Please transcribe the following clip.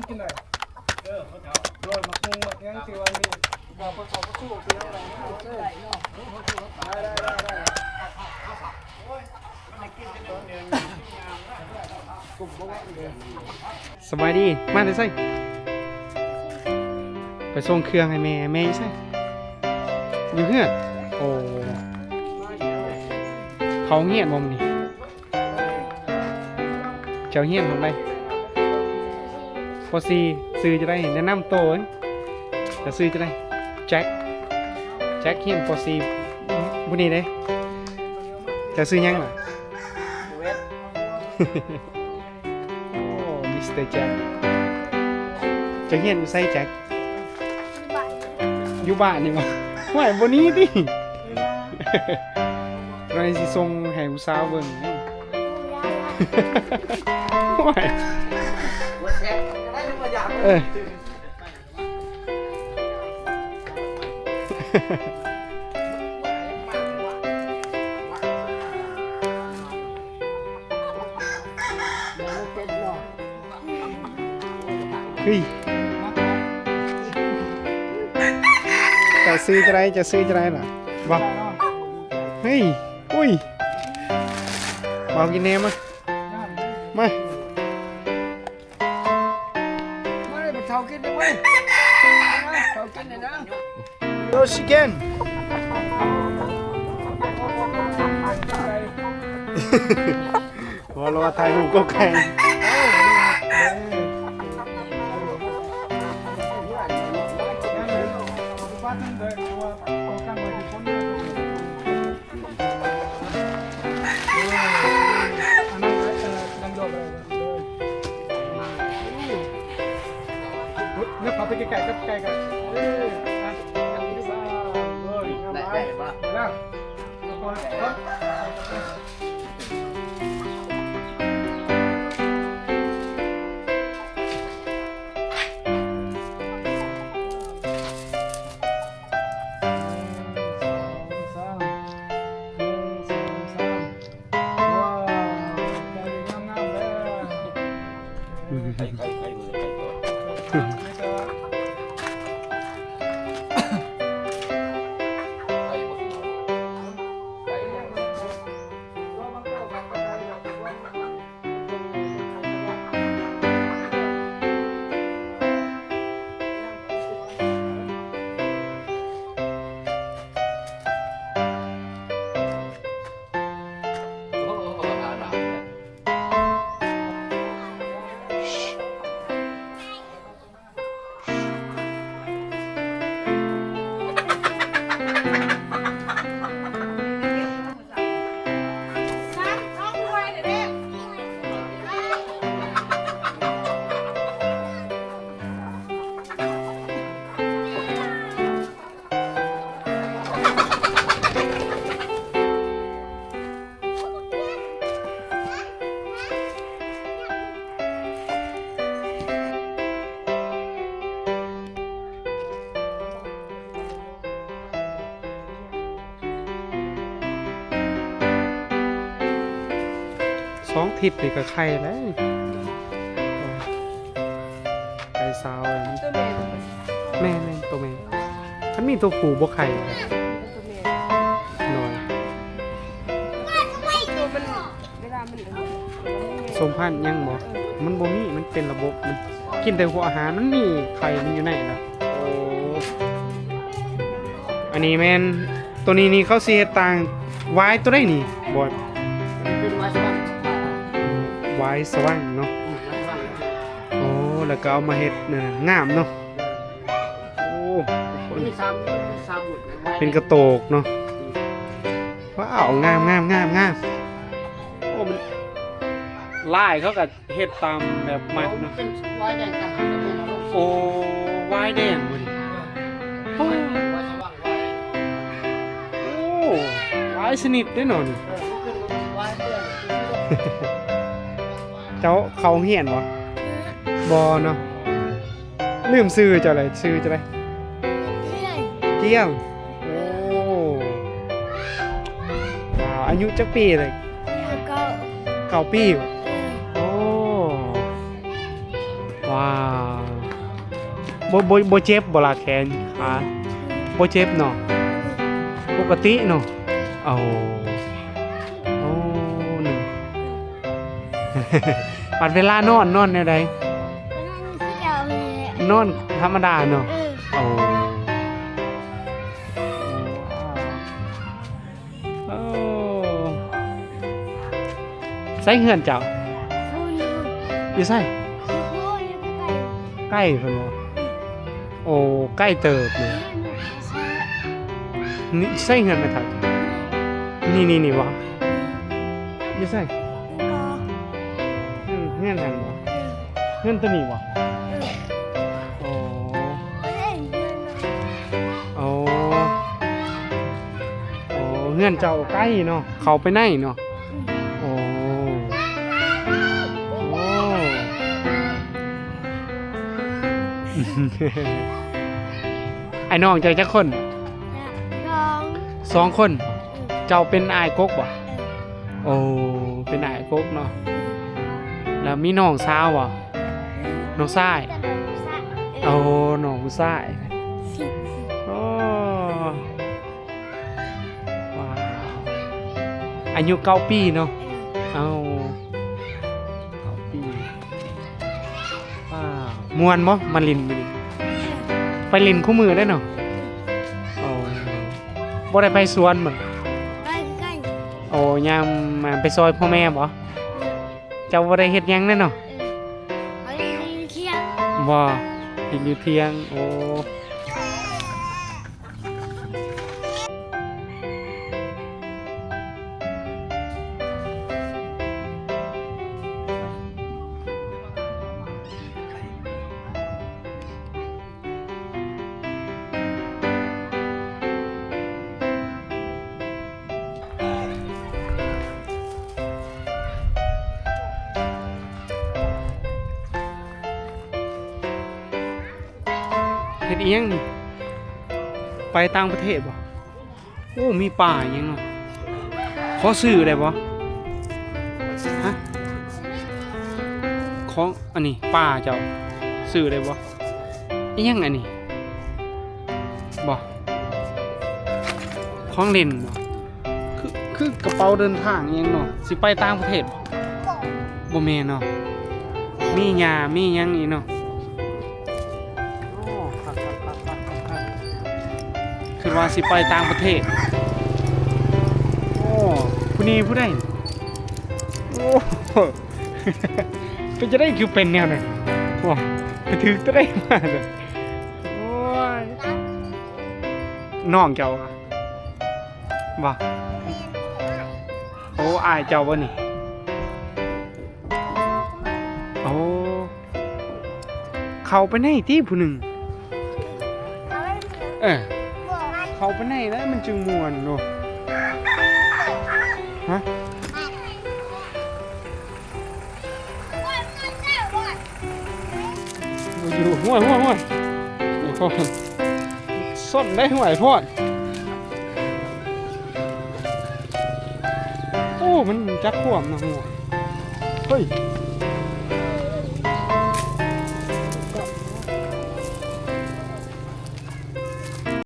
ກິນໄດ້ ເອີ ໂດຍ ໝາກຫຸ່ງ ໝາກຫຍັງທີ່ວ່າມີ ບໍ່ ປະກອບ ປະກອບ ໄດ້ ໄດ້ ໄດ້ ໄດ້ ສະບາຍດີ ມາແຕ່ໃສ? ໄປສົ່ງເຄື່ອງໃຫ້ແມ່. ແມ່ຢູ່ໃສ? ຢູ່ເຮືອນ. ໂອ້ ເຂົ້າໂຮງຮຽນບໍ່ມື້ນີ້? ເຈົ້າຮຽນຫ້ອງໃດ? ປໍສີ່. ຊື່ຈັ່ງໃດ? ແນະນຳໂຕເອີຍ. ເຈົ້າຊື່ຈັ່ງໃດ? ແຈັກ. ແຈັກຮຽນປໍສີ່ ຜູ້ນີ້ເດ້. ເຈົ້າຊື່ຫຍັງລະ? ໂອ້ ມິສເຕີແຈັກ. ເຈົ້າຮຽນຢູ່ໃສແຈັກ? ຢູ່ບ້ານນີ້ບໍ່? ຫ້ວຍ ບໍ່ໜີຕິ. ກຳລັງຊິສົ່ງໃຫ້ຜູ້ສາວເບິ່ງ. ໂອ້ຍ ເອີ. ເຮີ້ຍ ເຈົ້າຊື່ຈັ່ງໃດ? ເຈົ້າຊື່ຈັ່ງໃດລະ? ບໍ່ ເຮີ້ຍ ອຸ້ຍ ເວົ້າກິນແດ່ມາ ມາ. ມາເລີຍ ເຖົ້າກິນເລີຍ ມາເຖົ້າກິນເລີຍນະ. ໂລຊິເກນ ບໍ່ລະວ່າຖ່າຍຮູບກໍໄກ. ເຂົ້າໄປໃກ້ໆ ໃກ້ໆ ເອີ ໄດ້ ໄດ້ບໍ່? ສອງທິດນີ້ກໍໄຂ່ແລ້ວ ໄກ່ສາວ. ໂຕແມ່ ແມ່ນໆ ໂຕແມ່. ຄັນມີໂຕຜູ້ບໍ່ໄຂ່. ໂຕແມ່ ໂດຍ. ໂຕມັນ ເວລາມັນອັນນີ້ ສົມພັນຫຍັງບໍ່? ເອີ ມັນບໍ່ມີ ມັນເປັນລະບົບ ມັນກິນແຕ່ຫົວອາຫານ ມັນມີໄຂ່ມັນຢູ່ໃນນະ. ໂອ້ ອັນນີ້ແມ່ນ ໂຕນີ້ນີ້ເຂົາຊິເຮັດຕ່າງ ຫວາຍໂຕໃດນີ້? ບໍ່ ອັນນີ້ເປັນຫວາຍສະຫວັງ ຫວາຍສະຫວັງເນາະ. ອືມ ຫວາຍສະຫວັງ. ໂອ້ ແລ້ວກໍເອົາມາເຮັດ ເອີ ງາມເນາະ. ໂອ້ ມີສາມ ມີສາມບຸນ ເປັນກະໂຕກເນາະ. ອືມ ວ້າວ ງາມໆໆໆ. ໂອ້ ມັນ ລາຍເຂົາກໍເຮັດຕາມແບບມັກເນາະ. ເປັນລາຍແດງຕ່າງຫາກກັນເນາະ. ໂອ້ ວາຍແດງບໍ່ນີ້? ໂອ້ ວາຍສະຫວ່າງ ວາຍ ໂອ້ ຫຼາຍຊະນິດເດ້ເນາະນີ້. ເອີ ມັນເປັນວາຍແດງ. ເຈົ້າເຂົ້າໂຮງຮຽນບໍ່? ບໍ່ເນາະ. ລືມຊື່ເຈົ້າແລ້ວ ຊື່ຈັ່ງໃດ? ເຈ້ຍງ. ເຈ້ຍງ. ໂອ້ ວ້າວ ອາຍຸຈັກປີແລ້ວ? ເກົ້າ ເກົ້າປີ. ເອີ ໂອ້ ວ້າວ ບໍ່ ບໍ່ ບໍ່ເຈັບບໍ່ລະ ແຂນຂາ? ບໍ່ເຈັບເນາະ ປົກກະຕິເນາະ. ໂອ້ ໂອ້ ບັດເວລານອນ ນອນແນວໃດ? ນອນຄືເກົ່າແຫຼະ ນອນທຳມະດາເນາະ. ເອີ ໂອ້ ໂອ້ ໃສເຮືອນເຈົ້າ? ພຸ້ນ ຢູ່ໃສ? ຢູ່ພຸ້ນ ຢູ່ໃກ້ ໃກ້ພຸ້ນບໍ່? ໂອ້ ໃກ້ເຕີບເລີຍ. ນີ້ໃສເຮືອນແມ່ເຖົ້າ? ນີ້ ນີ້ ນີ້ບໍ່? ຢູ່ໃສ? ເຮືອນ ເຮືອນຫັ້ນບໍ່? ເຮືອນໂຕນີ້ບໍ່? ໂອ້ ໂອ້ ໂອ້ ເຮືອນເຈົ້າໃກ້ເນາະ ເຂົ້າໄປໃນເນາະ. ໂອ້ ໂອ້ ອ້າຍນ້ອງເຈົ້າຈັກຄົນ? ສອງ ສອງຄົນ. ເຈົ້າເປັນອ້າຍກົກບໍ່? ໂອ້ ເປັນອ້າຍກົກເນາະ. ແລ້ວມີນ້ອງສາວບໍ່? ນ້ອງຊາຍ. ໂອ້ ນ້ອງຜູ້ຊາຍ. ໂອ້ ວ້າວ ອາຍຸເກົ້າປີເນາະ. ເອີ ເອົ້າ ເກົ້າປີ. ວ້າວ ມ່ວນບໍ່ ມາຫຼິ້ນມື້ນີ້? ໄປຫຼິ້ນຄູ່ມື້ເດ້ເນາະ. ໂອ້ ບໍ່ໄດ້ໄປສວນບໍ່? ໄປຄືກັນ. ໂອ້ ຍາມ ມາໄປຊ່ອຍພໍ່ແມ່ບໍ່? ເຈົ້າບໍ່ໄດ້ເຮັດຫຍັງເດ້ເນາະ. ເອີ ເຂົາເຮັດຢູ່ທຽງ. ບໍ່ ເຮັດຢູ່ທຽງ. ໂອ້ ເຮັດອີ່ຫຍັງນີ້? ໄປຕ່າງປະເທດບໍ່? ໂອ້ ມີປາອີ່ຫຍັງເນາະ. ຂໍຊື້ໄດ້ບໍ່? ຮະ? ຂອງອັນນີ້ປາເຈົ້າ ຊື້ໄດ້ບໍ່? ອີ່ຫຍັງອັນນີ້? ບໍ່ ຂອງຫຼິ້ນບໍ່? ຄື ຄືກະເປົາເດີນທາງອີ່ຫຍັງເນາະ. ຊິໄປຕ່າງປະເທດບໍ່? ບໍ່ແມ່ນເນາະ. ມີຫຍ້າມີຫຍັງອີກເນາະ. ໂອ້ ຄັກໆໆໆ ຄິດວ່າຊິໄປຕ່າງປະເທດ. ໂອ້ ຜູ້ນີ້ຜູ້ໃດ? ໂອ້ ເປັນຈັ່ງໃດຄືເປັນແນວນັ້ນ? ໂອ້ ໄປຖືກຕົວໃດມາ? ໂອ້ຍ ນ້ອງເຈົ້າຫວາ? ບໍ່ ໂອ້ ອ້າຍເຈົ້າບໍ່ນີ້? ໂອ້ ເຂົ້າໄປໃນຕິຜູ້ໜຶ່ງ. ເອີ ເຂົ້າໄປໃນແລ້ວມັນຈຶ່ງມ່ວນເນາະ. ຮະ? ບໍ່ຢູ່. ຫ້ວຍ ຫ້ວຍ ຫ້ວຍ ໄອ້ພອນ ສົ້ນໄດ້ ຫ້ວຍ ໄອ້ພອນ. ໂອ້ ມັນຈັກຂວບນະ ໂອ້ ເຮີ້ຍ.